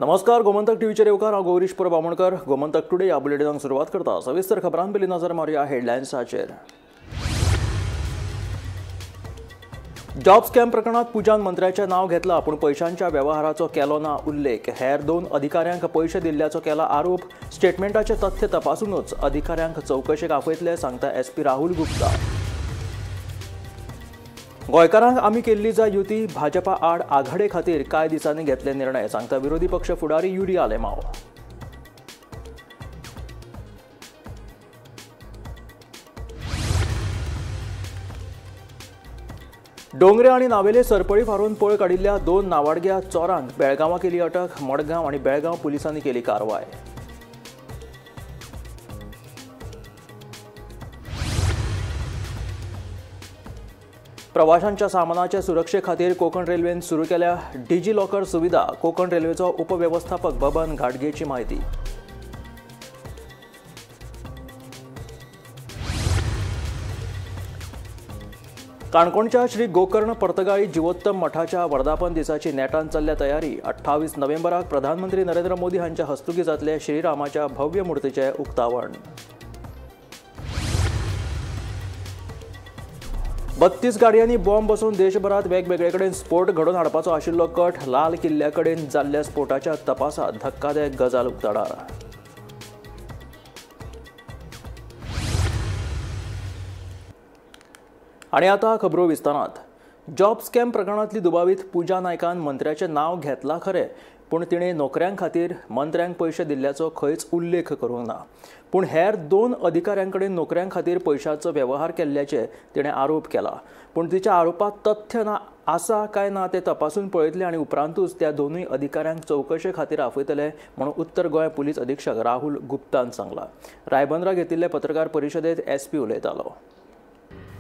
नमस्कार, गोमंतक टीव्हीचेर येवकार. हांव गौरीश परब आमोणकर. गोमंतक टुडे ह्या बुलेटिनाक सुरवात करता. सविस्तर खबरां पयलीं नजर मारुया हेडलायन्साचेर. जॉब स्कॅम प्रकरणात पूजान मंत्र्याचें नांव घेतलां, पूण पयशांच्या वेव्हाराचो केलो ना उल्लेख. हेर दोन अधिकाऱ्यांक पयशे दिल्ल्याचो केला आरोप. स्टेटमेंटाचें तथ्य तपासूनच अधिकाऱ्यांक चवकशेक आपयतले, सांगता एसपी राहुल गुप्ता. गोंयकारांक आमी केल्ली जाय युती, भाजपा आड आघाडे खातीर कांय दिसांनी घेतले निर्णय, सांगता विरोधी पक्ष फुडारी युरी आलेमाव. डोंगरे आनी नावेले सरपळी फारून पळ काडिल्ल्या दोन नावाडग्या चोरांक बेळगांवां केली अटक. मडगांव आनी बेळगांव पुलिसांनी केली कारवाय. प्रवाशांच्या सामानाचे सुरक्षे खातीर कोकण रेल्वेन सुरू केल्या डिजी लॉकर सुविधा. कोकण रेल्वेचो उपवेवस्थापक बबन घाटगेची म्हायती. काणकोणच्या श्री गोकर्ण पर्तगाळी जिवोत्तम मठाच्या वर्धापन दिसाची नेटान चल्ल्या तयारी. 28 नोव्हेंबराक प्रधानमंत्री नरेंद्र मोदी हांच्या हस्तुकी जातले श्रीरामाच्या भव्य मूर्तीचें उक्तावण. 32 गाडयांनी बॉम्ब बसोवन देशभरात वेगवेगळे कडेन स्फोट घडोवन हाडपाचो आशिल्लो कट. लाल किल्ल्या कडेन जाल्ल्या स्फोटाच्या तपासात धक्कादायक गजाल उक्ताडार. आनी आतां खबरो विस्तारांत. जॉब स्कॅम प्रकरणांतली दुबावीत पूजा नायकान मंत्र्याचें नांव घेतलां खरें, पूण तिणें नोकऱ्यां खातीर मंत्र्यांक पयशे दिल्ल्याचो खंयच उल्लेख करूंक ना. पूण हेर दोन अधिकाऱ्यां कडेन नोकऱ्यां खातीर पयशांचो वेव्हार केल्ल्याचे तिणें आरोप केला. पूण तिच्या आरोपांत तथ्य ना आसा काय ना तें तपासून पळयतले आनी उपरांतूच त्या दोनूय अधिकाऱ्यांक चवकशे खातीर आपयतले म्हणून उत्तर गोंय पुलीस अधीक्षक राहुल गुप्तान सांगलां. रायबंदरा घेतिल्ले पत्रकार परिशदेंत एसपी उलयतालो.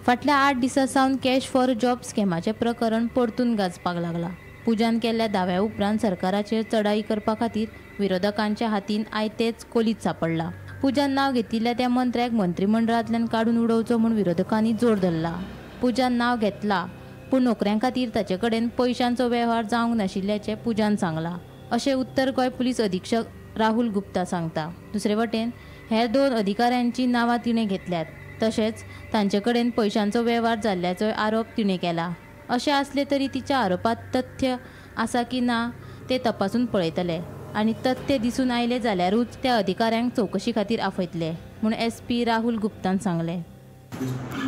फाटल्या 8 दिसां सावन कॅश फॉर जॉब स्कॅमाचें प्रकरण परतून गाजपाक लागलां. पूजान केल्ल्या दाव्या उपरांत सरकाराचेर चढाई करपा खातीर विरोधकांच्या हातीन आयतेच कोलीत सांपडला. पूजान नांव घेतिल्ल्या त्या मंत्र्याक मंत्रिमंडळांतल्यान काडून उडोवचो म्हूण विरोधकांनी जोर धरला. पूजान नांव घेतला, पूण नोकऱ्यां खातीर ताचे कडेन पयशांचो वेव्हार जावंक नाशिल्ल्याचें पूजान सांगलां, अशें उत्तर गोंय पुलीस अधीक्षक राहुल गुप्ता सांगता. दुसरे वटेन हेर दोन अधिकाऱ्यांची नांवां तिणें घेतल्यात, तशेंच तांचे कडेन पयशांचो वेव्हार जाल्ल्याचोय आरोप तिणें केला. अशें आसलें तरी तिच्या आरोपांत तथ्य आसा की ना तें तपासून पळयतले आनी तथ्य दिसून आयलें जाल्यारूच त्या अधिकाऱ्यांक चवकशी खातीर आपयतले म्हूण एसपी राहुल गुप्तान सांगलें.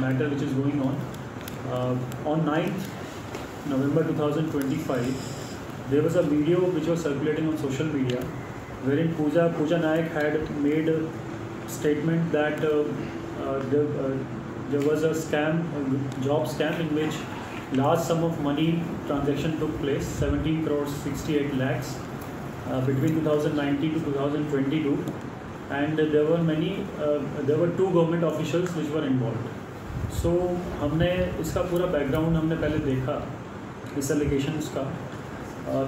Matter which is going on on 9th November 2025 there was a video which was circulating on social media wherein Pooja Naik had made a statement that there was a scam, a job scam in which large sum of money transaction took place, 17 crores 68 lakhs between 2019 to 2022, and there were many, there were two government officials which were involved. So हमने इसका पूरा background हमने पहले देखा इस allegations का.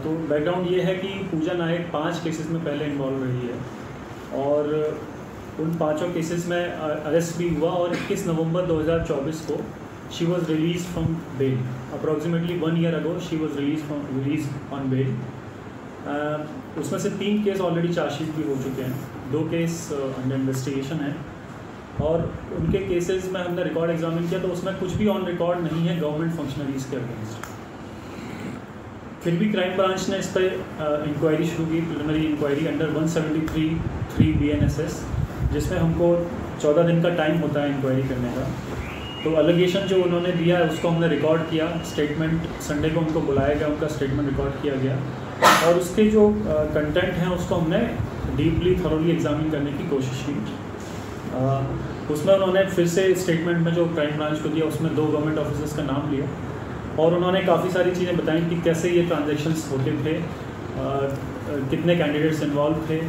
तो background ये है कि पूजा नायक 5 केसेस में पहले इन्वॉल्व रही है और उन 5 केसेस में अरेस्ट भी हुआ और 21 नवंबर 2024 को she was release from bail. Approximately 1 year ago she was release on bail. उसमें से 3 केस ऑलरेडी चार्जशीट भी हो चुके हैं, 2 केस अंडर इन्वेस्टिगेशन है और उनके केसेस में हमने रिकॉर्ड एग्जामिन किया तो उसमें कुछ भी ऑन रिकॉर्ड नहीं है गवर्नमेंट फंक्शनरीज के अगेंस्ट. फिर भी क्राइम ब्रांच ने इस पर इंक्वायरी शुरू की, प्रिलिमिनरी इंक्वायरी अंडर 173(3) BNSS, जिसमें हमको 14 दिन का टाइम होता है इंक्वायरी करने का. तो एलिगेशन जो उन्होंने दिया है उसको हमने रिकॉर्ड किया. स्टेटमेंट संडे को उनको बुलाया गया, उनका स्टेटमेंट रिकॉर्ड किया गया और उसके जो कंटेंट हैं उसको हमने डीपली थरोली एग्जामिन करने की कोशिश की. उसमें उन्होंने फिर से स्टेटमेंट में जो क्राइम ब्रांच को दिया उसमें 2 गवर्नमेंट ऑफिसर्स का नाम लिया और उन्होंने काफ़ी सारी चीज़ें बताई कि कैसे ये ट्रांजेक्शन्स होते थे, कितने कैंडिडेट्स इन्वॉल्व थे.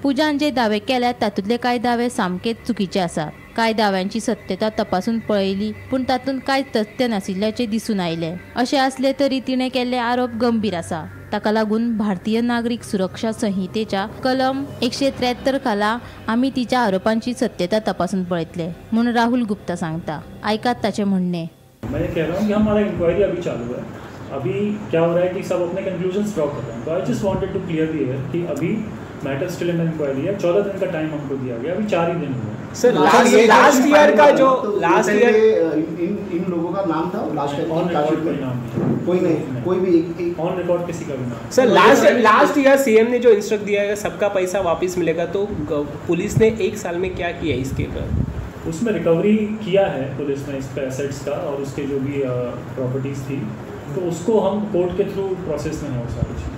पूजान जे दावे केल्यात तातूंतले कांय दावे सामकेच चुकीचे आसात. कांय दाव्यांची सत्यता तपासून पळयली, पूण तातूंत कांय तथ्य नाशिल्ल्याचें दिसून आयलें. अशें आसलें तरी तिणें केल्ले आरोप गंभीर आसा. ताका लागून भारतीय नागरीक सुरक्षा संहितेच्या कलम 173 खाला आमी तिच्या आरोपांची सत्यता तपासून पळयतले म्हूण राहुल गुप्ता सांगता. आयकात ताचें म्हणणें. मैं कह रहा हूँ कि हमारा इंक्वायरी अभी चालू है. अभी क्या हो रहा है कि सब अपने कंक्लूजन्स ड्रॉ कर रहे हैं। तो I just wanted to clear the air कि अभी मैटर स्टिल इन इंक्वायरी है। 14 दिन का टाइम हमको दिया गया, अभी 4 ही दिन हुए। सर लास्ट ईयर का जो लास्ट ईयर इन लोगों का नाम था लास्ट टाइम ऑन रिकॉर्ड कोई नाम नहीं, कोई नहीं, कोई भी एक ऑन रिकॉर्ड किसी का भी नाम। सर लास्ट ईयर सीएम ने जो इंस्ट्रक्ट दिया है सबका पैसा वापस मिलेगा, तो पुलिस ने 1 साल में क्या किया इसके ऊपर? उसमें रिकवरी किया है पुलिस ने इस पे एसेट्स का और उसके जो भी प्रॉपर्टीज़ थी, तो उसको हम कोर्ट के थ्रू प्रोसेस में है वो सारी चीज़ें।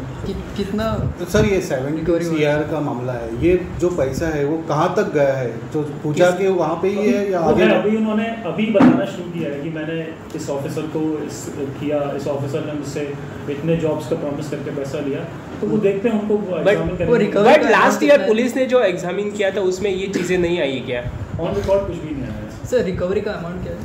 कितना सर ये 70 CR का मामला है, ये जो पैसा है वो कहाँ तक गया है? जो पूजा के वहाँ पे ही है या आगे? अभी उन्होंने अभी बताना शुरू किया है कि मैंने इस ऑफिसर को इस किया, इस ऑफिसर ने मुझसे इतने जॉब्स का प्रॉमिस करके पैसा लिया, तो वो देखते हैं उनको एग्जामिन करेंगे। बट लास्ट ईयर पुलिस ने जो एग्जामिन किया था उसमें ये चीज़ें नहीं आई क्या? ऑन रिकॉर्ड कुछ भी नहीं आया। सर रिकवरी का अमाउंट क्या है?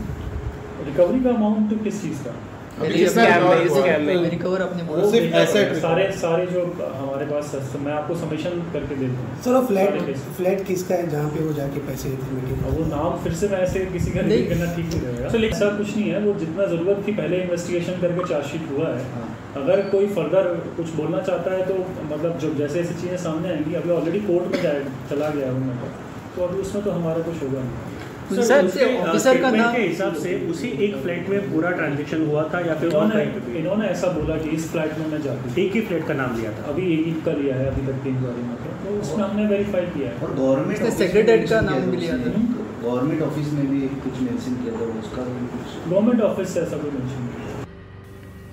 रिकवरी का अमाउंट किस चीज़ का? रिकवर आपने बोला सिर्फ एसेट सारे सारे जो हमारे पास, मैं आपको सबमिशन करके दे दूँगा। सर फ्लैट फ्लैट किसका है जहाँ पे वो जाके पैसे मीटिंग? वो नाम फिर से मैं ऐसे किसी का रिवील करना ठीक नहीं रहेगा। सो लेकिन सर कुछ नहीं है, वो जितना ज़रूरत थी पहले इन्वेस्टिगेशन करके चार्जशीट हुआ है। अगर कोई फर्दर कुछ बोलना चाहता है तो मतलब जो जैसे ऐसी चीज़ें सामने आएंगी, अभी ऑलरेडी कोर्ट में चला गया है वो मैटर, तो अभी उसमें तो हमारा कुछ होगा नहीं। सर ऑफिसर का नाम के हिसाब से उसी एक फ्लैट में पूरा ट्रांजैक्शन हुआ था या फिर इन्होंने ऐसा बोला कि इस फ्लैट में मैं जाती हूँ, एक ही फ्लैट का नाम लिया था? अभी एक ही का लिया है अभी तक की इंक्वायरी में, तो उसमें हमने वेरीफाई किया है। और गवर्नमेंट सेक्रेटरी का नाम भी लिया था, गवर्नमेंट ऑफिस में भी कुछ मेंशन किया था, उसका भी कुछ गवर्नमेंट ऑफिस से ऐसा कोई मेंशन नहीं।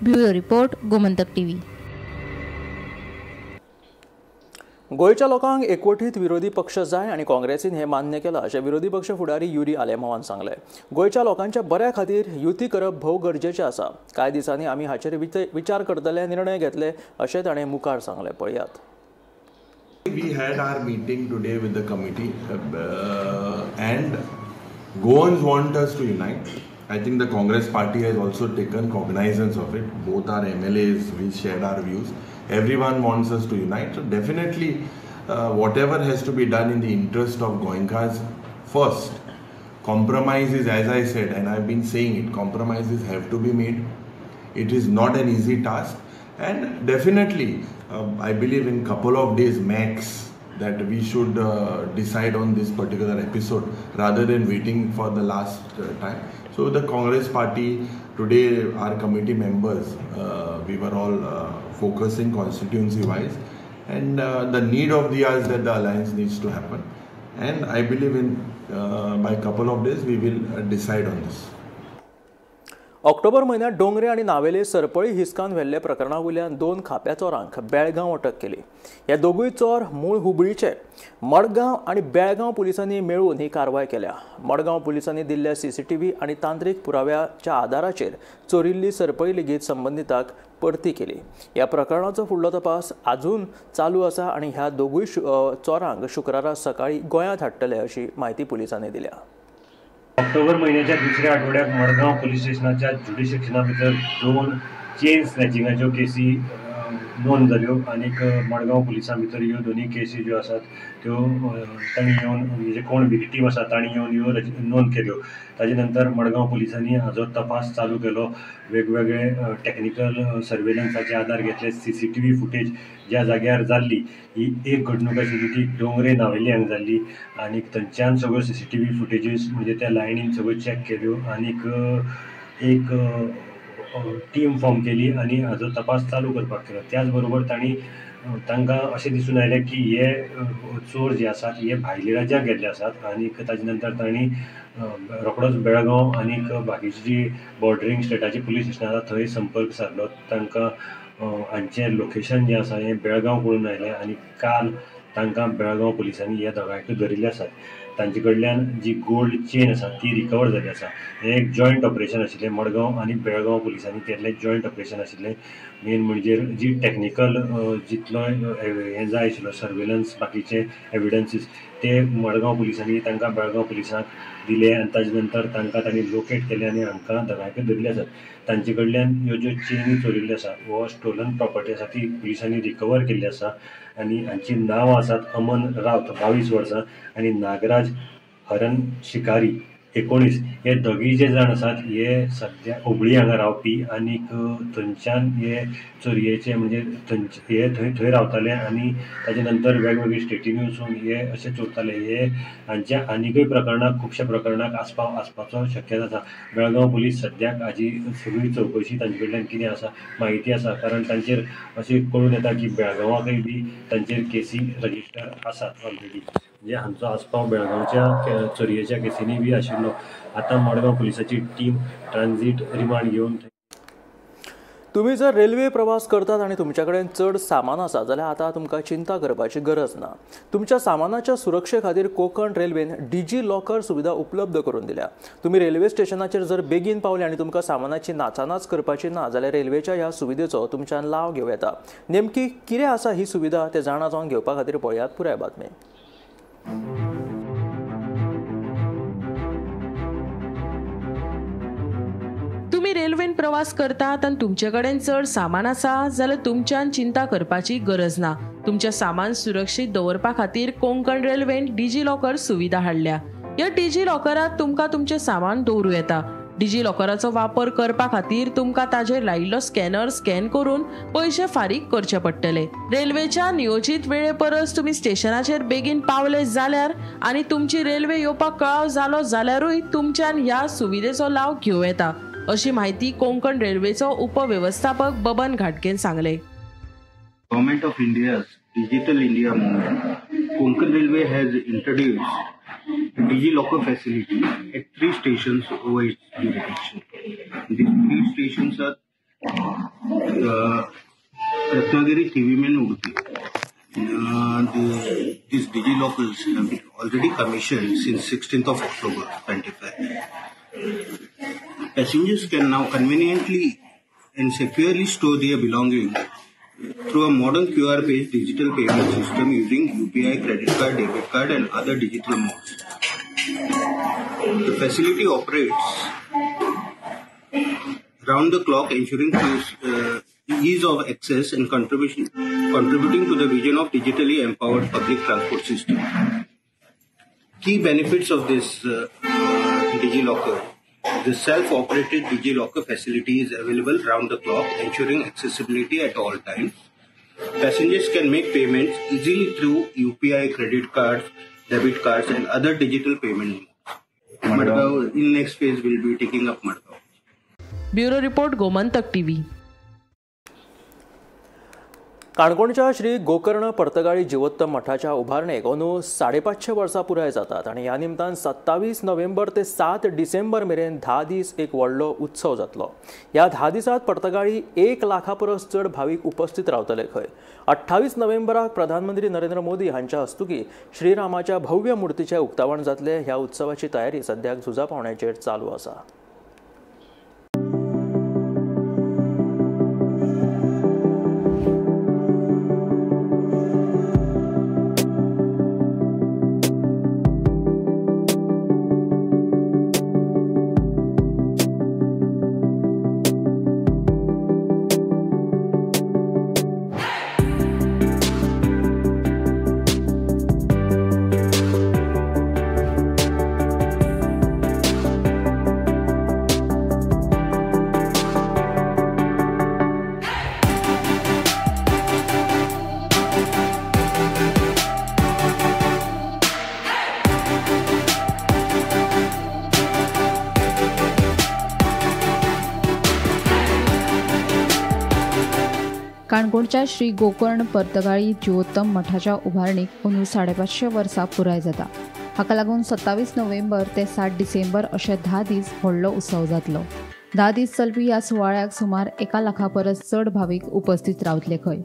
Bureau report, Gomantak TV. गोंयच्या लोकांक एकवटीत विरोधी पक्ष जाय आनी काँग्रेसीन हें मान्य केलां अशें विरोधी पक्ष फुडारी युरी आलेमावान सांगलें। गोंयच्या लोकांच्या बऱ्या खातीर युती करप भोव गरजेचें आसा। कांय दिसांनी आमी हाचेर विचार करतले, निर्णय घेतले अशें ताणें मुखार सांगलें। पळयात। We had our meeting today with the committee and Goans want us to unite. I think the Congress party has also taken cognizance of it. Both our MLAs, we shared our views. Everyone wants us to unite. So definitely, whatever has to be done in the interest of Goenkas first. Compromises, as I said, and I've been saying it, compromises have to be made. It is not an easy task. And definitely, I believe in couple of days max that we should decide on this particular episode rather than waiting for the last time. So the Congress party today, our committee members, we were all focusing constituency wise, and the need of the hour is that the alliance needs to happen, and I believe in by couple of days we will decide on this. October म्हयन्यात डोंगरे आनी नावेले सरपळी हिसकान व्हेल्ले प्रकरणा वयल्यान 2 खाप्या चोरांक बेळगांव अटक केली। ह्या दोगूय चोर मूळ हुबळीचे। मडगांव आनी बेळगांव पुलिसांनी मेळून ही कारवाय केल्या। मडगांव पुलिसांनी दिल्ल्या सीसीटीव्ही आनी तांत्रीक पुराव्याच्या आदाराचेर चोरिल्ली सरपळी लेगीत संबंदिताक परती केली। ह्या प्रकरणाचो फुडलो तपास आजून चालू आसा आनी ह्या दोगूय चोरांक शुक्रारा सकाळी गोंयांत हाडटले अशी म्हायती पुलिसांनी दिल्या। ऑक्टोबर म्हयन्याच्या दुसऱ्या आठवड्याक मडगांव पुलीस स्टेशनाच्या ज्युरिस्डिक्शना भितर 2 चेन स्नॅचिंगाच्यो केसी नोंद जाल्यो आनीक मडगांव पुलिसां भितर ह्यो दोनूय केसी ज्यो आसात त्यो तांणी येवन म्हणजे कोण विक्टीम आसा तांणी येवन ह्यो नोंद केल्यो। ताजे नंतर मडगांव पुलिसांनी हाजो तपास चालू केलो, वेगवेगळे टॅक्निकल सर्वेलन्साचे आदार घेतले, सीसीटीव्ही फुटेज ज्या जाग्यार जाल्ली ही एक घडणूक आशिल्ली ती डोंगरे नावेली हांगा जाल्ली आनीक थंयच्यान सगळ्यो सीसीटीव्ही फुटेजीस म्हणजे त्या लायनीन सगळ्यो चॅक केल्यो आनीक एक टीम फॉर्म केली आनी हाजो तपास चालू करपाक केलो। त्याच बरोबर तांणी तांकां अशें दिसून आयलें की हे चोर जे आसात हे भायल्या राज्यांत गेल्ले आसात आनीक ताजे नंतर तांणी रोखडोच बेळगांव आनीक बाकीची जी बॉर्डरींग स्टेटाची पुलीस स्टेशनां आसा थंय संपर्क सादलो। तांकां हांचें लोकेशन जें आसा हें बेळगांव कळून आयलें आनी काल तांकां बेळगांव पुलिसांनी ह्या दोगांयकूय धरिल्ले आसात। तांचे कडल्यान जी गोल्ड चेन आसा ती रिकवर जाल्ली आसा। हें एक जॉयंट ऑपरेशन आशिल्लें, मडगांव आनी बेळगांव पुलिसांनी केल्लें जॉयंट ऑपरेशन आशिल्लें। मेन म्हणजे जी टॅक्निकल जितलो हें जाय आशिल्लो सर्वेलन्स बाकीचे एविडन्सीस ते मडगांव पुलिसांनी तांकां बेळगांव पुलिसांक दिले आनी ताजे नंतर तांकां तांणी लोकेट केले आनी हांकां दोगांयकूय धरिल्ले आसात। तांचे कडल्यान ह्यो ज्यो चेनी चोरिल्ल्यो आसा वो स्टोलन प्रॉपर्टी आसा ती पुलिसांनी रिकवर केल्ली आसा आनी हांची नांवां आसात अमन रावत 22 वर्सां आनी नागराज हरन शिकारी 19 हे दोगीय जे जाण आसात हे सद्या हुबळी हांगा रावपी आनीक थंयच्यान हे चोरयेचे म्हणजे हे थंय थंय रावताले आनी ताजे नंतर वेगवेगळे स्टेटींनी वचून हे अशे चोरताले. हे हांच्या आनीकय प्रकरणाक खुबश्या प्रकरणाक आसपाव आसपाचो शक्यता आसा. बेळगांव पुलीस सद्याक हाजी सगळी चवकशी तांचे कडल्यान कितें आसा म्हायती आसा, कारण तांचेर अशें कळून येता की बेळगांवाकय बी तांचेर केसी रजिस्टर आसात ऑलरेडी. म्हणजे हांचो आसपाव बेळगांवच्या चोरयेच्या केसींनी बी आशिल्लो. आतां मडगांव पुलिसाची टीम ट्रान्झीट रिमांड घेवन. तुम्ही जर रेल्वे प्रवास करतात आणि तुमच्या कडेन चड सामान आसा जाल्यार आतां तुमकां चिंता करपाची गरज ना. तुमच्या सामानाच्या सुरक्षे खातीर कोंकण रेल्वेन डिजी लॉकर सुविधा उपलब्ध करून दिल्या. तुम्ही रेल्वे स्टेशनाचेर जर बेगीन पावले आनी तुमकां सामानाची नाचानाच करपाची ना जाल्यार रेल्वेच्या ह्या सुविधेचो तुमच्यान लाव घेवं येता. नेमकी कितें आसा ही सुविधा तें जाणा जावन घेवपा खातीर पळयात पुराय बातमी. तुम्ही रेल्वेन प्रवास करतात आनी तुमचे कडेन चड सामान आसा जाल्यार तुमच्यान चिंता करपाची गरज ना. तुमचें सामान सुरक्षीत दवरपा खातीर कोंकण रेल्वेन डिजी लॉकर सुविधा हाडल्या. ह्या डिजी लॉकरांत तुमकां तुमचें सामान दवरूं येता. डिजी लॉकराचो वापर करपा खातीर तुमकां ताजेर लायिल्लो स्कॅनर स्कॅन करून पयशे फारीक करचे पडटले. रेल्वेच्या नियोजीत वेळे परस तुमी स्टेशनाचेर बेगीन पावले जाल्यार आनी तुमची रेल्वे येवपाक कळाव जालो जाल्यारूय तुमच्यान ह्या सुविधेचो लाव घेवं येता, अशी माहिती कोंकण रेल्वेचो उपवेवस्थापक बबन घाटगेन सांगले. Government of India's Digital India movement, Konkan Railway has introduced DigiLocker facility at 3 stations over its jurisdiction. These 3 stations are Ratnagiri, Thivim and Udupi. These DigiLockers have been already commissioned since 16th of October 2025. Passengers can now conveniently and securely store their belongings through a modern QR-based digital payment system using UPI, credit card, debit card and other digital modes. The facility operates round the clock, ensuring ease of access and contributing to the vision of digitally empowered public transport system. Key benefits of this DigiLocker. The self-operated DigiLocker facility is available round the clock, ensuring accessibility at all times. Passengers can make payments easily through UPI, credit cards, debit cards and other digital payment modes. Madgaon, in next phase, will be taking up Madgaon. Bureau Report, Gomantak TV. काणकोणच्या श्री गोकर्ण पर्तगाळी जिवोत्तम मठाच्या उभारणेक अंदू 550 वर्सां पुराय जातात आनी ह्या निमतान 27 नोव्हेंबर ते 7 डिसेंबर मेरेन 10 दीस एक व्हडलो उत्सव जातलो. ह्या 10 दिसांत पर्तगाळी 1 लाखा परस चड भावीक उपस्थित रावतले खंय. 28 नोव्हेंबराक प्रधानमंत्री नरेंद्र मोदी हांच्या हस्तुकी श्रीरामाच्या भव्य मूर्तीचें उक्तावण जातलें. ह्या उत्सवाची तयारी सद्याक झुजा पावण्याचेर चालू आसा. काणकोणच्या श्री गोकर्ण पर्तगाळी जिवोत्तम मठाच्या उभारणीक अंदू 550 वर्सां पुराय जाता. हाका लागून 27 नोव्हेंबर ते 7 डिसेंबर अशे 10 दीस व्हडलो उत्सव जातलो. 10 दीस चलपी ह्या सुवाळ्याक सुमार 1 लाखा परस चड भावीक उपस्थित रावतले खंय.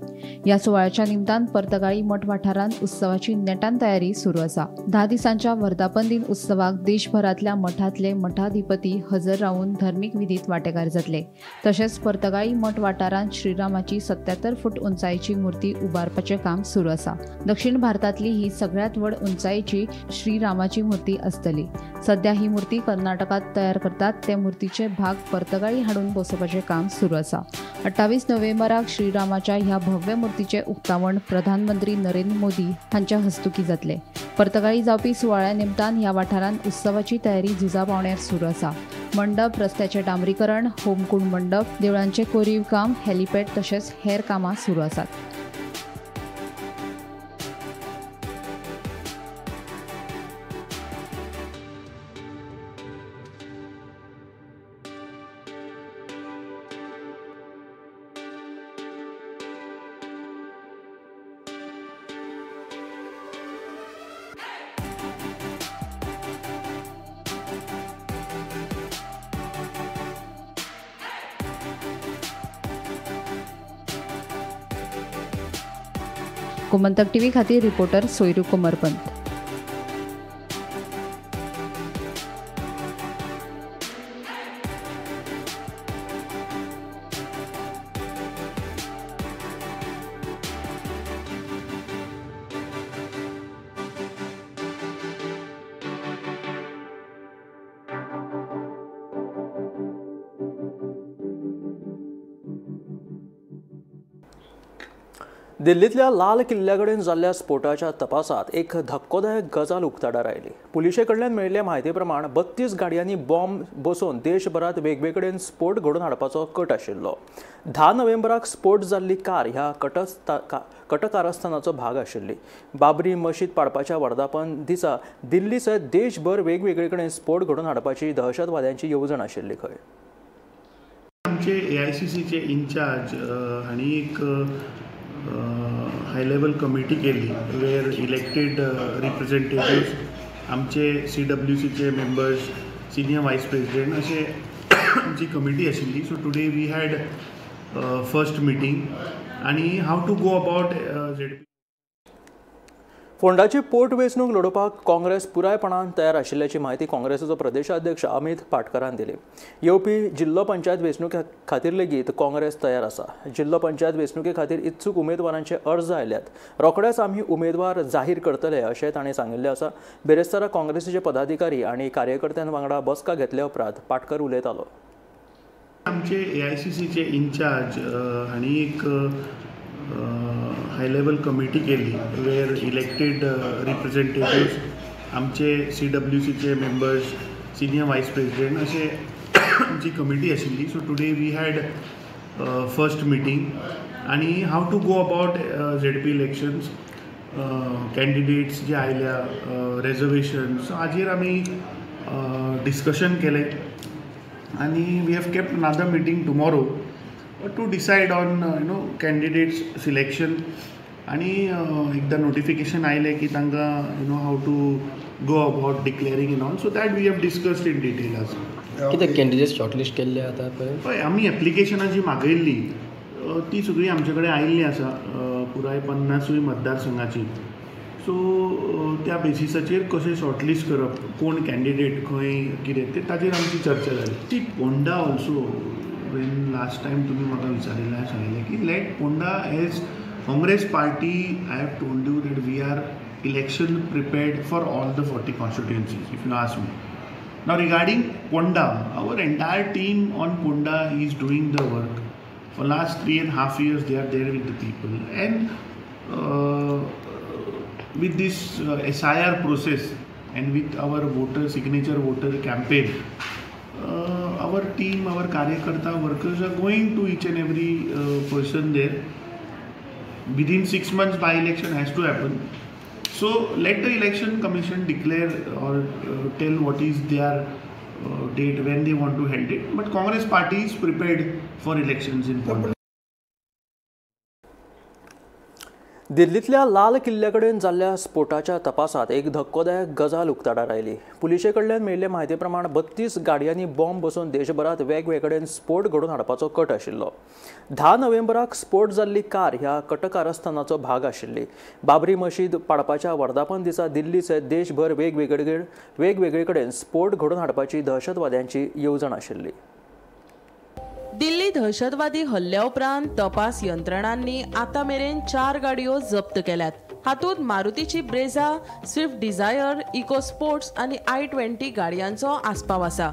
ह्या सुवाळ्याच्या निमतान पर्तगाळी मठ वाठारांत उत्सवाची नेटान तयारी सुरू आसा. 10 दिसांच्या वर्धापन दिन उत्सवाक देशभरांतल्या मठांतले मठाधिपती हजर रावून धर्मीक विधीत वांटेकार जातले. तशेंच पर्तगाळी मठ वाठारांत श्रीरामाची 77 फूट उंचायेची मूर्ती उबारपाचें काम सुरू आसा. दक्षिण भारतांतली ही सगळ्यांत व्हड उंचायेची श्रीरामाची मूर्ती आसतली. सध्या ही मूर्ती कर्नाटकांत तयार करतात. ते मूर्तीचे भाग पर्तगाळी हाडून बसोवपाचें काम सुरू आसा. 28 नोव्हेंबराक श्रीरामाच्या ह्या भव्य मूर्तीचें उक्तावण प्रधानमंत्री नरेंद्र मोदी हांच्या हस्तुकीं जातलें. पर्तगाळी जावपी सुवाळ्या निमतान ह्या वाठारांत उत्सवाची तयारी झुजा पावण्यार सुरू आसा. मंडप, रस्त्याचें डांबरीकरण, होमकुंड मंडप, देवळांचें कोरीव काम, हेलिपॅड तशेंच हेर कामां सुरू आसात. गोमंतक टीव्ही खातीर रिपोर्टर सोयरू कोमरपंत. दिल्लींतल्या लाल किल्ल्या कडेन जाल्ल्या स्फोटाच्या तपासात एक धक्कोदायक गजाल उक्ताडार आयली. पुलिशे कडल्यान मेळिल्ले म्हायती प्रमाण 32 गाडयांनी बॉम्ब बसोवन देशभरात वेगवेगळे स्फोट घडोवन हाडपाचो कट आशिल्लो. 10 नोव्हेंबराक स्फोट जाल्ली कार ह्या कटकारस्थानाचो भाग आशिल्ली. बाबरी मशीद पाडपाच्या वर्धापन दिसा दिल्ली सयत देशभर वेगवेगळे कडेन स्फोट घडोवन हाडपाची दहशतवाद्यांची येवजण आशिल्ली खंय. आमचे AICCचे इन्चार्ज हांणी एक हाय लेवल कमिटी केली वेर इलेक्टेड रिप्रेझेंटेटिव्स, आमचे CWCचे मेंबर्स, सिनियर वायस प्रेसिडेंट अशे आमची कमिटी आशिल्ली. So today we had first meeting आनी how to go about ZP. फोंडाची पोट वेंचणूक लडोवपाक काँग्रेस पुरायपणान तयार आशिल्ल्याची म्हायती काँग्रेसीचो प्रदेशाध्यक्ष अमित पाटकरान दिली. येवपी जिल्लो पंचायत वेंचणुके खातीर लेगीत काँग्रेस तयार आसा. जिल्लो पंचायत वेंचणुके खातीर इत्सूक उमेदवारांचे अर्ज आयल्यात. रोखडेच आमी उमेदवार जाहीर करतले अशें ताणें सांगिल्लें आसा. बिरेस्तारा काँग्रेसीचे पदाधिकारी आनी कार्यकर्त्यां वांगडा बसका घेतल्या उपरांत पाटकर उलयतालो. आमचे AICCचे इन्चार्ज हांणी एक हाय लेवल कमिटी केली वेर इलेक्टेड रिप्रेझेंटेटिव्स, आमचे CWCचे मेंबर्स, सिनियर वायस प्रेसिडेंट अशे आमची कमिटी आशिल्ली. So today we had first meeting आनी how to go about ZP elections, candidates जे आयल्या, रेजर्वेशन, सो हाजेर आमी डिस्कशन केलें आनी we have kept another meeting tomorrow to decide on you know candidates selection. आनी एकदां नोटिफिकेशन आयलें की तांकां you know how to go about declaring and all, so that we have discussed in detail. आज कितें candidates shortlist केल्ले आतां पळय? हय, आमी एप्लिकेशनां जी मागयल्ली ती सगळी आमचे कडेन आयिल्ली आसा, पुराय 50 मतदारसंघाची. सो त्या बेसिसाचेर कशें शॉर्टलिस्ट करप, कोण कॅन्डिडेट खंय कितें तें ताजेर आमची चर्चा जाली. ती Ponda also when last time तुम्ही म्हाका विचारिल्लें, हांवें सांगिल्लें की let Ponda as Congress party, I have told you that we are election prepared for all the 40 constituencies if you ask me. Now regarding Ponda, our entire team on Ponda is doing the work for last 3.5 years. They are there with the people and with this SIR process and with our voter signature voter campaign, our team, our karyakarta workers are going to each and every person there. Within 6 months by election has to happen. So let the election commission declare or tell what is their date when they want to hold it. But Congress party is prepared for elections in Ponda. दिल्लींतल्या लाल किल्ल्या कडेन जाल्ल्या स्फोटाच्या तपासात एक धक्कोदायक गजाल उक्ताडार आयली. पुलिशे कडल्यान मेळिल्ले म्हायती प्रमाण 32 गाडयांनी बॉम्ब बसोवन देशभरात वेगवेगळे कडेन स्फोट घडोवन हाडपाचो कट आशिल्लो. 10 नोव्हेंबराक स्फोट जाल्ली कार ह्या कटकारस्थानाचो भाग आशिल्ली. बाबरी मशीद पाडपाच्या वर्धापन दिसा दिल्ली सयत देशभर वेगवेगळे कडेन स्फोट घडोवन हाडपाची दहशतवाद्यांची येवजण आशिल्ली. दिल्ली दहशतवादी हल्ल्या उपरांत तपास यंत्रणांनी आतां मेरेन 4 गाडयो जप्त केल्यात. हातूंत मारुतीची Brezza, Swift Dzire, Eco Sports आनी i20 गाडयांचो आस्पाव आसा.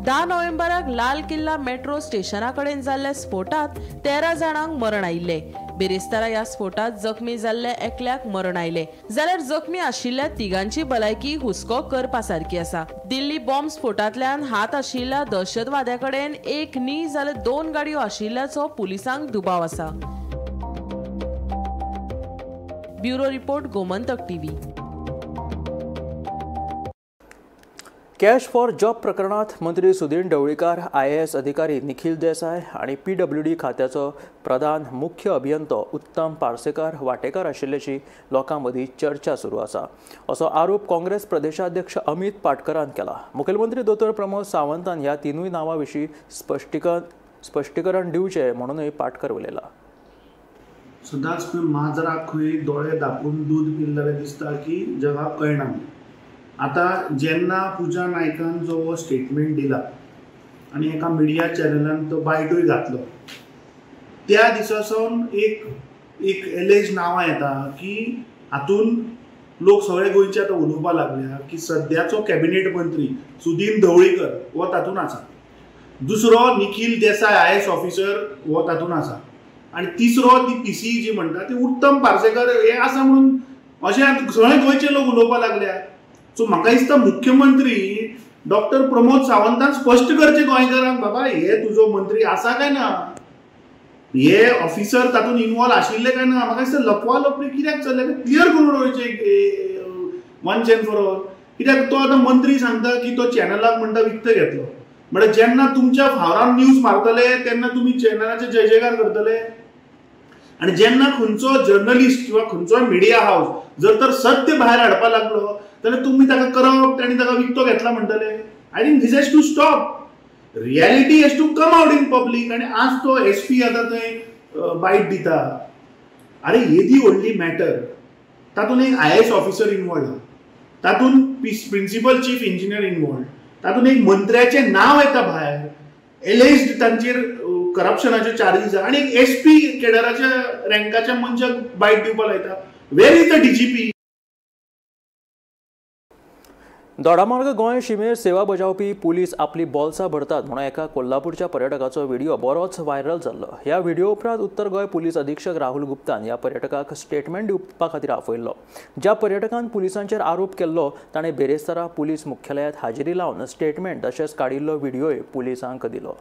10 नोव्हेंबराक लाल किल्ला मेट्रो स्टेशना कडेन जाल्ल्या स्फोटांत 13 जाणांक मरण आयिल्लें. बिरेस्तारा ह्या स्फोटात जखमी जाल्ल्या एकल्याक मरण आयलें जाल्यार जखमी आशिल्ल्या तिगांची भलायकी हुस्को करपा सारकी आसा. दिल्ली बॉम्ब स्फोटांतल्यान हात आशिल्ल्या दहशतवाद्या कडेन एक न्ही जाल्यार 2 गाडयो आशिल्ल्याचो पुलिसांक दुबाव आसा. Bureau report, Gomantak TV. Cash for job प्रकरणात मंत्री सुदिन ढवळीकार, IAS अधिकारी निखिल देसाय आनी PWD खात्याचो प्रधान मुख्य अभियंतो उत्तम पार्सेकर वाटेकार आशिल्ल्याची लोकां मदीं चर्चा सुरू आसा असो आरोप काँग्रेस प्रदेशाध्यक्ष अमित पाटकरान केला. मुखेलमंत्री दोतोर प्रमोद सावंतान ह्या तिनूय नांवां विशीं स्पश्टीकरण दिवचें म्हणूनय पाटकर उलयला. सदांच खंय माजराक खंय दोळे धापून दूद पिलें जाल्यार दिसता की जगाक कळना. आतां जेन्ना पूजा नायकान जो हो स्टेटमेंट दिला आनी एका मिडिया चॅनलान तो बायटूय घातलो त्या दिसा सावन एक एक एलेज नांवां येता की हातून लोक सगळे गोंयचे आतां उलोवपाक लागल्या की सद्याचो कॅबिनेट मंत्री सुदिन ढवळीकर हो तातूंत आसा, दुसरो निखिल देसाय IAS officer हो तातूंत आसा आनी तिसरो ती PCE जी म्हणटा ती उत्तम पार्सेकर हे आसा म्हणून अशें आतां सगळे गोंयचे लोक उलोवपाक लागल्या. सो म्हाका दिसता मुख्यमंत्री डॉक्टर प्रमोद सावंतान स्पश्ट करचें गोंयकारांक, बाबा हे तुजो मंत्री आसा काय ना, हे ऑफिसर तातूंत इनवॉल्व आशिल्ले काय ना. म्हाका दिसता लपवा लपवी कित्याक चल्लें क्लियर करून उडोवचें वन्स एंड फॉर ऑल. कित्याक तो आतां मंत्री सांगता की तो चॅनलाक म्हणटा विकतो घेतलो, म्हळ्यार जेन्ना तुमच्या फावरान न्यूज मारतले तेन्ना तुमी चॅनलाचे जय जयकार करतले आनी जेन्ना खंयचो जर्नलिस्ट किंवा खंयचोय मिडिया हावस जर तर सत्य भायर हाडपाक लागलो जाल्यार तुमी ताका करप्ट आनी ताका विकतो घेतला म्हणटले. I think this has to stop, reality has to come out in public. आनी आज तो SP आतां थंय बायट दिता. अरे येदी व्हडली मॅटर, तातूंत एक IAS officer involve, तातूंत प्रिंसिपल चीफ इंजिनियर इनवॉल्व, तातूंत एक मंत्र्याचें नांव येता भायर, एलेज्ड तांचेर करप्शनाचे चार्जीस आनी एक SP केडराच्या रँकाच्या मनशाक बायट दिवपाक लायता. Where is the DGP? Dodamarg Goa शिमेर सेवा बजावपी पुलीस आपली बोल्सां भरतात म्हणून एका कोल्हापूरच्या पर्यटकाचो व्हिडिओ बरोच व्हायरल जाल्लो. ह्या व्हिडिओ उपरांत उत्तर गोंय पुलीस अधीक्षक राहुल गुप्तान ह्या पर्यटकाक स्टेटमेंट दिवपा खातीर आपयल्लो. ज्या पर्यटकान पुलिसांचेर आरोप केल्लो ताणें बेरेस्तारा पुलीस मुख्यालयांत हाजेरी लावन स्टेटमेंट तशेंच काडिल्लो व्हिडिओय पुलिसांक दिलो.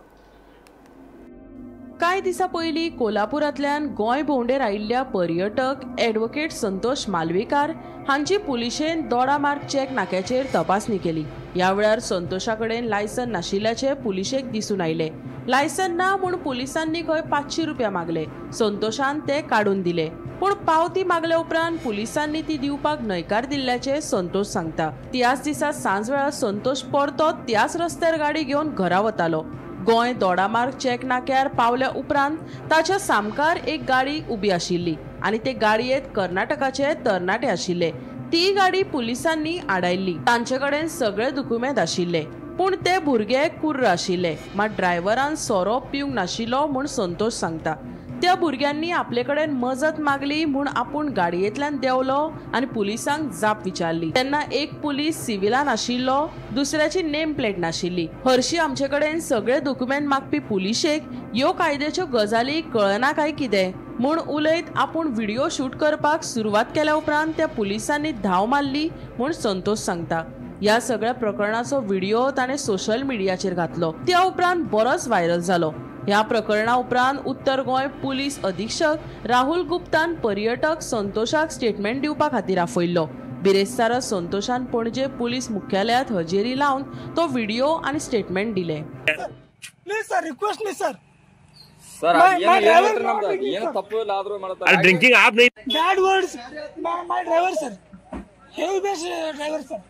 कांय दिसां पयलीं कोल्हापुरांतल्यान गोंय भोंवडेर आयिल्ल्या पर्यटक ॲडव्होकेट संतोष मालवीकार हांची पुलिशेन दोडामार्ग चेक नाक्याचेर तपासणी केली. ह्या वेळार संतोषा कडेन लायसन नाशिल्ल्याचें पुलिशेक दिसून आयलें. लायसन ना म्हूण पुलिसांनी खंय 500 रुपया मागले. संतोषान ते काडून दिले, पूण पावती मागल्या उपरांत पुलिसांनी ती दिवपाक न्हयकार दिल्ल्याचें संतोष सांगता. त्याच दिसा सांजवेळार संतोष परतो त्याच रस्त्यार गाडी घेवन घरा वतालो. गोंय दोडामार्ग चेक नाक्यार पावल्या उपरांत ताच्या सामकार एक गाडी उबी आशिल्ली आनी ते गाडयेंत कर्नाटकाचे तरणाटे आशिल्ले. ती गाडी पुलिसांनी आडायल्ली. तांचे कडेन सगळे दुकुमेंत आशिल्ले, पूण ते भुरगे कुर्र आशिल्ले. मात ड्रायव्हरान सोरो पिवंक नाशिल्लो म्हूण संतोष सांगता. त्या भुरग्यांनी आपले कडेन मजत मागली म्हूण आपूण गाडयेंतल्यान देंवलो आनी पुलिसांक जाप विचारली. तेन्ना एक पुलीस सिविलान आशिल्लो, दुसऱ्याची नेम प्लेट नाशिल्ली. हरशी आमचे कडेन सगळे दुकुमेंत मागपी पुलिशेक ह्यो कायद्याच्यो गजाली कळना काय कितें म्हूण उलयत आपूण व्हिडिओ शूट करपाक सुरवात केल्या उपरांत त्या पुलिसांनी धांव मारली म्हूण संतोष सांगता. ह्या सगळ्या प्रकरणाचो व्हिडिओ ताणें सोशल मिडियाचेर घातलो. त्या उपरांत बरोच व्हायरल जालो. ह्या प्रकरणा उपरांत उत्तर गोंय पुलीस अधीक्षक राहुल गुप्तान पर्यटक संतोषाक स्टेटमेंट दिवपा खातीर आपयल्लो. बिरेस्तारा संतोषान पणजे पुलीस मुख्यालयांत हजेरी लावन तो व्हिडिओ आनी स्टेटमेंट दिले. Please sir, request me sir. Sir, drinking आप नहीं. Bad words my driver sir, heavy best driver sir.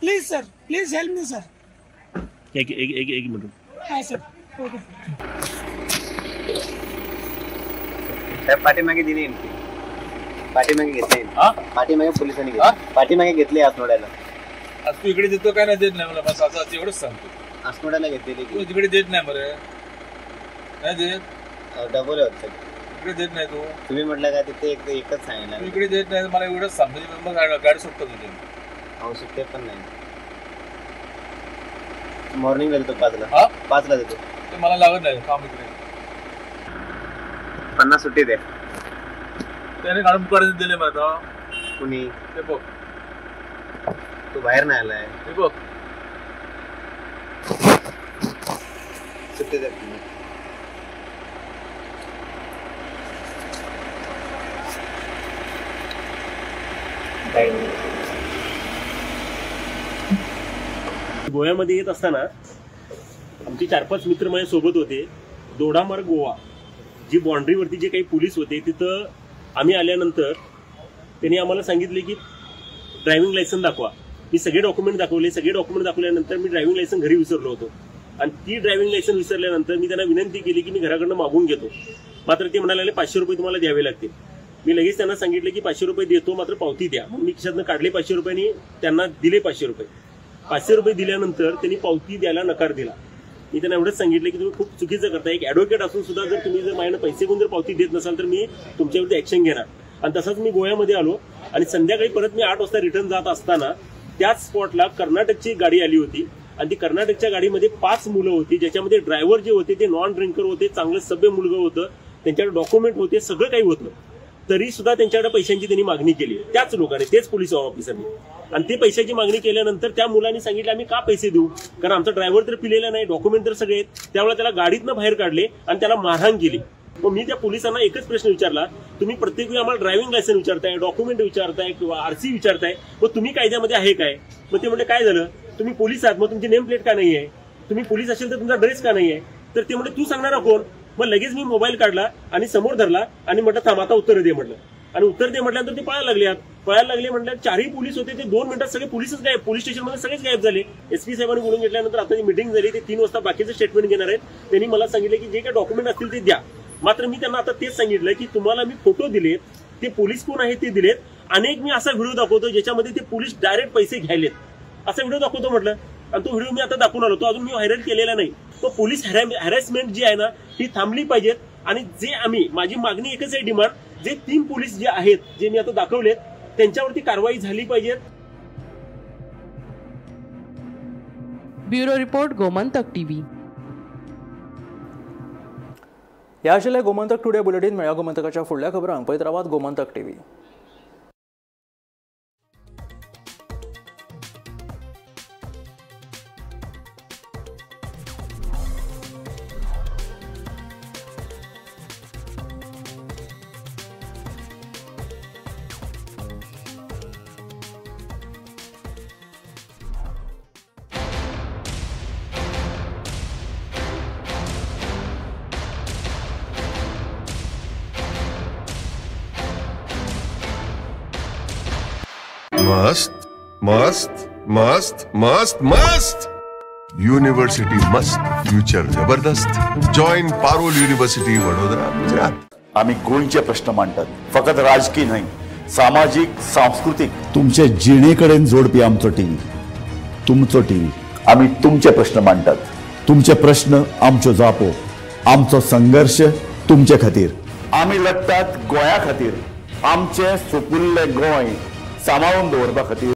Please sir, please help me sir. एक एक एक एक मिनट. हां सर, ओके. साहेब पाठीमागे दिली, पाठीमागे घेतली, पाठीमागे पोलिसांनी घेतली, पाठीमागे घेतली आसनोड्याला. आज तू इकडे देतो काय नाही देत नाही मला, बस असं एवढंच सांगतो. आसनोड्याला घेतलेली तू तिकडे देत नाही बरं, नाही देत. डबल होत इकडे देत नाही तू. तुम्ही म्हटलं का तिथे एकच सांगितलं. तू इकडे देत नाही मला एवढंच सांगतो, मग गाडी सुटतो तुझी. अहो सुटते पण नाही. मॉर्निंग देतो 5ला, 5ला देतो. ते मला लागत नाही काम इकडे. 50 सुट्टी दे. त्याने काढून परत दिले मला. कुणी? ते बघ, तू बाहेर नाही आलाय. ते बघ, सुट्टी दे. गोव्यामध्ये येत असताना आमचे 4-5 मित्र माझ्या सोबत होते. दोडामार्ग गोवा जी बाउंड्रीवरती जे काही पोलीस होते तिथं आम्ही आल्यानंतर त्यांनी आम्हाला सांगितले की ड्रायव्हिंग लायसन दाखवा. मी सगळे डॉक्युमेंट दाखवले. सगळे डॉक्युमेंट दाखवल्यानंतर मी ड्रायव्हिंग लायसन घरी विसरलो होतो आणि ती ड्रायव्हिंग लायसन विसरल्यानंतर मी त्यांना विनंती केली की मी घराकडनं मागून घेतो. मात्र ते म्हणाले 500 रुपये तुम्हाला द्यावे लागतील. मी लगेच त्यांना सांगितलं की 500 रुपये देतो, मात्र पावती द्या. मग मी खिशातनं काढले 500 रुपये आणि त्यांना दिले 500 रुपये. 500 रुपये दिल्यानंतर त्यांनी पावती द्यायला नकार दिला. मी त्यांना एवढंच सांगितलं की तुम्ही खूप चुकीचं करता. एक ॲडव्होकेट असून सुद्धा जर तुम्ही जर माझ्याकडे पैसे घेऊन जर पावती देत नसाल तर मी तुमच्यावरती ॲक्शन घेणार. आणि तसंच मी गोव्यामध्ये आलो आणि संध्याकाळी परत मी 8 वाजता रिटर्न जात असताना त्याच स्पॉटला कर्नाटकची गाडी आली होती आणि ती कर्नाटकच्या गाडीमध्ये 5 मुलं होती, ज्याच्यामध्ये ड्रायव्हर जे होते ते नॉन ड्रिंकर होते, चांगलं सभ्य मुलगं होतं, त्यांच्याकडे डॉक्युमेंट होते, सगळं काही होतं. तरी सुद्धा त्यांच्याकडे पैशांची त्यांनी मागणी केली त्याच लोकांनी, तेच पोलीस ऑफिसरनी. आणि ते पैशाची मागणी केल्यानंतर त्या मुलांनी सांगितलं आम्ही का पैसे देऊ, कारण आमचा ड्रायव्हर तर पिलेला नाही, डॉक्युमेंट तर सगळे आहेत. त्यावेळेला त्याला गाडीतनं बाहेर काढले आणि त्याला मारहाण केली. मग मी त्या पोलिसांना एकच प्रश्न विचारला, तुम्ही प्रत्येक वेळी आम्हाला ड्रायव्हिंग लायसन्स विचारताय, डॉक्युमेंट विचारताय किंवा आरसी विचारताय, मग तुम्ही कायद्यामध्ये आहे काय? मग ते म्हणजे काय झालं, तुम्ही पोलीस आहात, मग तुमची नेम प्लेट का नाही आहे? तुम्ही पोलीस असेल तर तुमचा ड्रेस का नाही आहे? तर ते म्हणजे तू सांगणारा कोण? मग लगेच मी मोबाईल काढला आणि समोर धरला आणि म्हटलं थांब आता उत्तर दे म्हटलं. आणि उत्तर दे म्हटल्यानंतर ते पळायला लागले. पळायला लागले म्हटलं 4ही पोलीस होते ते 2 मिनिटात सगळे पोलीसच गायब, पोलीस स्टेशनमध्ये सगळेच गायब झाले. एसपी साहेबांनी बोलून घेतल्यानंतर आता जी मिटिंग झाली ते 3 वाजता बाकीचं स्टेटमेंट घेणार आहेत. त्यांनी मला सांगितलं की जे काही डॉक्युमेंट असतील ते द्या. मात्र मी त्यांना आता तेच सांगितलं की तुम्हाला मी फोटो दिलेत, ते पोलीस कोण आहे ते दिलेत, अनेक मी असा व्हिडिओ दाखवतो ज्याच्यामध्ये ते पोलीस डायरेक्ट पैसे घ्यायलेत असा व्हिडिओ दाखवतो म्हटलं. आणि तो व्हिडिओ मी आता दाखवून आलो, तो अजून मी व्हायरल केलेला नाही. तो पोलीस हॅरेसमेंट जी आहे ना ही थांबली पाहिजेत. आणि जे आम्ही, माझी मागणी एकच आहे डिमांड, जे 3 पोलीस जे आहेत जे मी आता दाखवलेत त्यांच्यावरती कारवाई झाली पाहिजे. Bureau report, Gomantak TV. ह्या आशिल्लें गोमंतक टुडे बुलेटीन. मेळ्या गोमंतकाच्या फुडल्या खबरांक पळयत रावात गोमंतक टीव्ही. मस्त मस्त मस्त मस्त मस्त युनिव्हर्सिटी मस्त, फ्युचर जबरदस्त. Join Parul university, Vadodara, Gujarat. आम्ही गोंयचे प्रश्न मांडतात, फकत राजकीय न्हय, सामाजीक, सांस्कृतीक. तुमचे जिणेकडेन जोडपी आमचो टीव्ही, तुमचो टीव्ही. आम्ही तुमचे प्रश्न मांडतात, तुमचे प्रश्न आमच्यो जापो, आमचो संघर्ष तुमचे खातीर. आम्ही लढतात गोंया खातीर, आमचे सुपुल्ले गोंय सांबाळून दवरपा खातीर.